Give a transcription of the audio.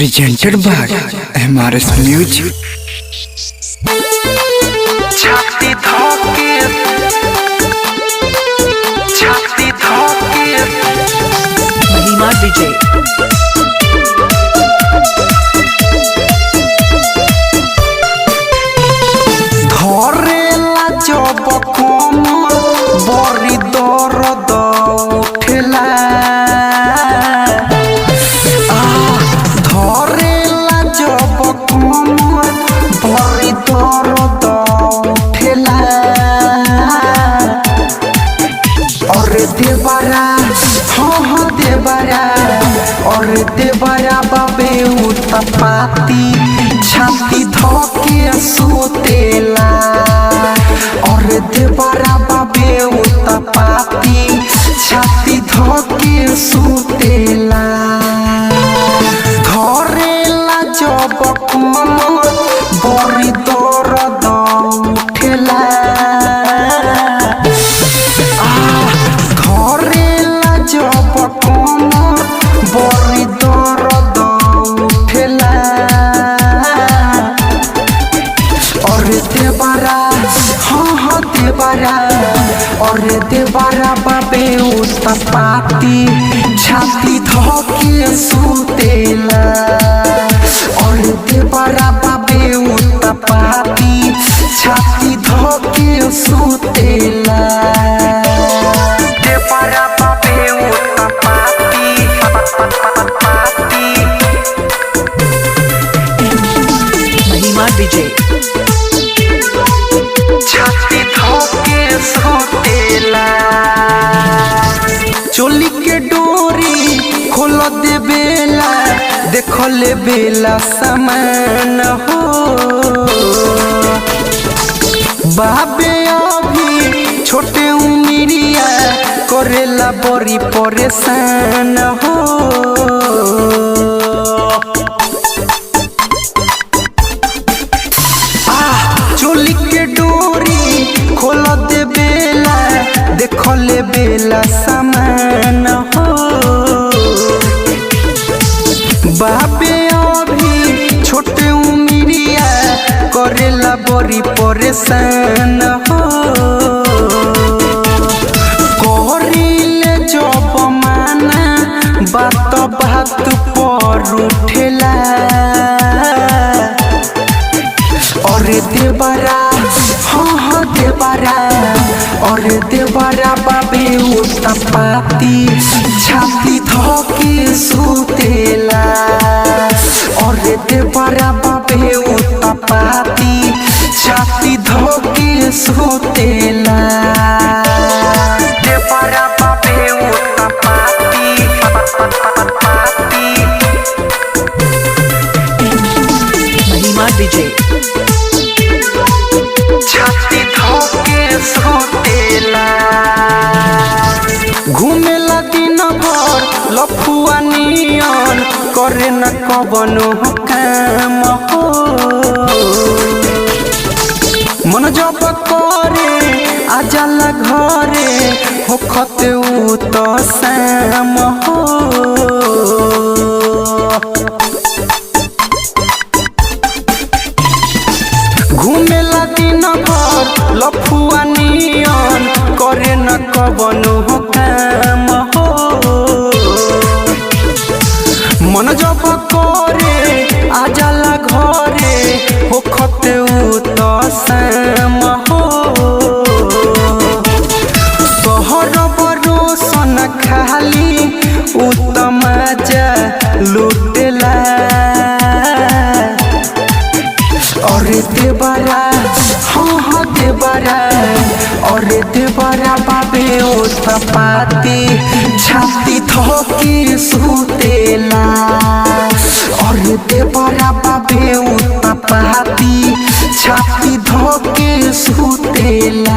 Presented by MRS Music. छाती धोके छाती धोके महिमा विजय। धरेला जब कमर बड़ी दर्द उठेला। धरेला जब कमर बड़ी दर्द उठेला। अरे देवरा, हाँ हाँ देवरा, अरे देवरा बाबे उतपाती छाती धोके सुतेला। अरे देवरा बाबे उतपाती छाती धोके सुतेला। धरेला जब कमर बड़ी दर्द उठेला। धरेला जब कमर बड़ी दर्द उठेला। अरे देवरा, हाँ हाँ देवरा, अरे देवरा बाबे उतपाती छाती धोके सुतेला। अरे देवरा बाबे उतपाती छाती धोके सुतेला। देवरा बाबे उतपाती पाती। महिमा विजय। छाती धोके सुतेला। चोली के डोरी खोल दे बेला देख ले बेला समान हो। बाबे अभी छोटे उमिरिया करेला बड़ी परेशान हो। चोली के डोरी खोल दे बेला देख ले बेला समान हो। बाबे अभी छोटे उमिरिया करेला बड़ी परेशान हो। करिले जब माना बात बात पर उठेला। अरे देवरा, हाँ हाँ देवरा, अरे देवरा बाबे उतपाती छाती धोके सुतेला। अरे देवरा बाबे उतपाती छाती धोके सुतेला। देवरा बाबे उतपाती पाती। महिमा विजय। छाती धोके सुतेला। घूमेला दिन भर लफुआ नियन करे न कवनो काम हो। मन जब करे आ जाला घरे होखत उ त शाम हो। घूमेला दिन भर लफुआ नियन करे न कवनो काम हो। मन जब करे आ जाला घरे होखत उ त शाम हो। शहर बरोसन खाली उ त मजा लुटेला। अरे देवरा, हाँ हाँ देवरा, अरे देवरा बाबे उतपाती छाती धोके सुतेला। अरे देवरा बाबे उतपाती छाती धोके सुतेला।